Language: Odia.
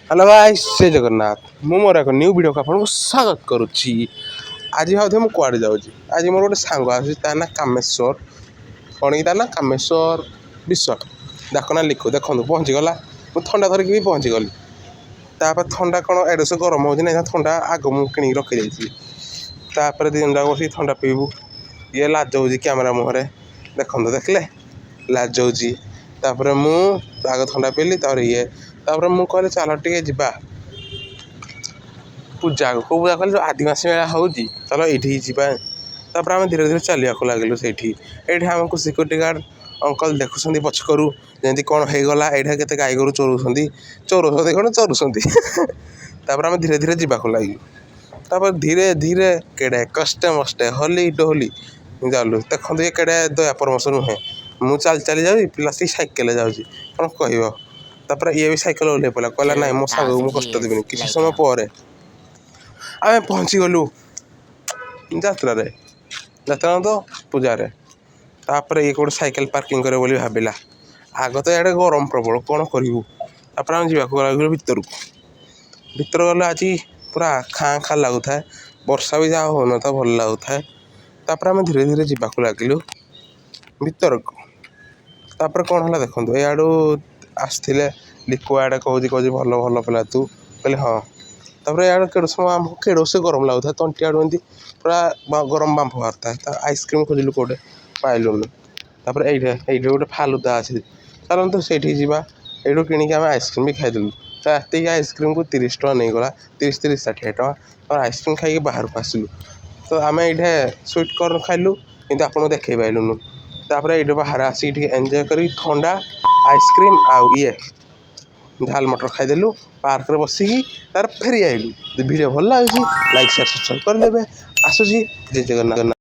ହ୍ୟାଲୋ ଗାଇସ୍, ଜୟ ଜଗନ୍ନାଥ। ମୁଁ ମୋର ଏକ ନ୍ୟୁ ଭିଡ଼ିଓକୁ ଆପଣଙ୍କୁ ସ୍ୱାଗତ କରୁଛି। ଆଜି ଭାବୁଥିବେ ମୁଁ କୁଆଡ଼େ ଯାଉଛି। ଆଜି ମୋର ଗୋଟେ ସାଙ୍ଗ ଆସୁଛି, ତା ନାଁ କାମେଶ୍ୱର। କ'ଣ କି ତା ନାଁ କାମେଶ୍ୱର ବିଶ୍ୱାଳ, ଡାକ ନାଁ ଲିଖୁ। ଦେଖନ୍ତୁ, ପହଞ୍ଚିଗଲା। ମୁଁ ଥଣ୍ଡା ଧରିକି ବି ପହଞ୍ଚିଗଲି। ତାପରେ ଥଣ୍ଡା କ'ଣ, ଏଡ଼େ ସେ ଗରମ ହେଉଛି ନା, ଥଣ୍ଡା ଆଗ ମୁଁ କିଣିକି ରଖିଦେଇଥିଲି। ତାପରେ 2 ଜଣ ଯାକ ବସିକି ଥଣ୍ଡା ପିଇବୁ। ଇଏ ଲାଜ ହେଉଛି କ୍ୟାମେରା ମୁହଁରେ। ଦେଖନ୍ତୁ, ଦେଖିଲେ, ଲାଜଉଛି। ତାପରେ ମୁଁ ଆଗ ଥଣ୍ଡା ପିଇଲି, ତାପରେ ଇଏ। ତାପରେ ମୁଁ କହିଲି, ଚାଲ ଟିକେ ଯିବା ପୂଜାକୁ। କେଉଁ ପୂଜା କହିଲେ, ଯେଉଁ ଆଦିବାସୀ ମେଳା ହେଉଛି, ଚାଲ ଏଇଠିକି ଯିବା। ତାପରେ ଆମେ ଧୀରେ ଧୀରେ ଚାଲିବାକୁ ଲାଗିଲୁ ସେଇଠି। ଏଇଠି ଆମକୁ ସିକ୍ୟୁରିଟି ଗାର୍ଡ଼ ଅଙ୍କଲ ଦେଖୁଛନ୍ତି ପଛକରୁ, ଯେମିତି କ'ଣ ହେଇଗଲା। ଏଇଠି କେତେ ଗାଈ ଗୋରୁ ଚରୁଛନ୍ତି, ଚରୁଛନ୍ତି କ'ଣ, ଚରୁଛନ୍ତି। ତାପରେ ଆମେ ଧୀରେ ଧୀରେ ଯିବାକୁ ଲାଗିଲୁ। ତାପରେ ଧୀରେ ଧୀରେ କେଡ଼େ କଷ୍ଟେ ମଷ୍ଟେ ହଲି ଡୋଲି ଗଲୁ। ଦେଖନ୍ତୁ, ଇଏ କେଡ଼େ ଦୟା ପରମଶ ନୁହେଁ। ମୁଁ ଚାଲି ଚାଲି ଯାଉଛି, ପିଲା ଆସିକି ସାଇକେଲରେ ଯାଉଛି, କ'ଣ କହିବ? ତାପରେ ଇଏ ବି ସାଇକେଲ ଓହ୍ଲେଇ ପଡ଼ିଲା, କହିଲା, ନାଇଁ, ମୋ ସାଙ୍ଗକୁ 2,000 ମୁଁ କଷ୍ଟ years ଦେବିନି। କିଛି ସମୟ later. ପରେ ଆମେ ପହଞ୍ଚିଗଲୁ ଯାତ୍ରାରେ, ଯାତ୍ରା ତ ପୂଜାରେ। ତାପରେ ଇଏ କେଉଁଠି ସାଇକେଲ ପାର୍କିଂ କରିବ ବୋଲି ଭାବିଲା। ଆଗ ତ ଇଆଡ଼େ ଗରମ ପ୍ରବଳ, କ'ଣ କରିବୁ? ତାପରେ ଆମେ ଯିବାକୁ ଲାଗିଲୁ ଭିତରକୁ। ଭିତର ଗଲେ ଆଜି ପୁରା ଖାଁ ଖାଁ ଲାଗୁଥାଏ। ବର୍ଷା ବି ଯାହା ହେଉନଥାଏ, ଭଲ ଲାଗୁଥାଏ। ତାପରେ ଆମେ ଧୀରେ ଧୀରେ ଯିବାକୁ ଲାଗିଲୁ ଭିତରକୁ। ତାପରେ କ'ଣ ହେଲା ଦେଖନ୍ତୁ। ଏଆଡ଼ୁ ଆସିଥିଲେ ଲିକୁ ଆଡ଼େ କହୁଛି, ଭଲ ଭଲ ପିଲା ତୁ। କହିଲେ ହଁ। ତାପରେ ଇଆଡ଼େ କେଡ଼େ ସମୟ ଆମକୁ କେଡ଼େ ସେ ଗରମ ଲାଗୁଥାଏ, ତଣ୍ଟି ଆଡ଼ୁ ଏମିତି ପୁରା ଗରମ ବାମ୍ଫ ବାହାରୁଥାଏ। ତା ଆଇସ୍କ୍ରିମ୍ ଖୋଜିଲୁ, କେଉଁଠି ପାଇଲୁନି। ତାପରେ ଏଇଠି ଗୋଟେ ଫାଲୁଦା ଅଛି, ଚାଲନ୍ତୁ ସେଇଠିକି ଯିବା। ଏଇଠୁ କିଣିକି ଆମେ ଆଇସ୍କ୍ରିମ୍ ବି ଖାଇଦେଲୁ। ତ ଏତିକି ଆଇସ୍କ୍ରିମ୍କୁ 30 ଟଙ୍କା ନେଇଗଲା, 30 30 60 ଟଙ୍କା। ତ ଆଇସ୍କ୍ରିମ୍ ଖାଇକି ବାହାରକୁ ଆସିଲୁ। ତ ଆମେ ଏଇଠି ସୁଇଟ୍ କର୍ନ ଖାଇଲୁ, କିନ୍ତୁ ଆପଣଙ୍କୁ ଦେଖେଇ ପାଇଲୁନୁ। ତାପରେ ଏଇଠି ବାହାରେ ଆସିକି ଟିକେ ଏନ୍ଜୟ କରି ଥଣ୍ଡା, ଆଇସ୍କ୍ରିମ୍ ଆଉ ଇଏ ଝାଲ ମଟର ଖାଇଦେଲୁ ପାର୍କରେ ବସିକି। ତାପରେ ଫେରି ଆଇଲୁ। ଭିଡ଼ିଓ ଭଲ ଲାଗୁଛି, ଲାଇକ୍, ସେୟାର, ସବସ୍କ୍ରାଇବ୍ କରିଦେବେ। ଆସୁଛି, ଜୟ ଜଗନ୍ନାଥ।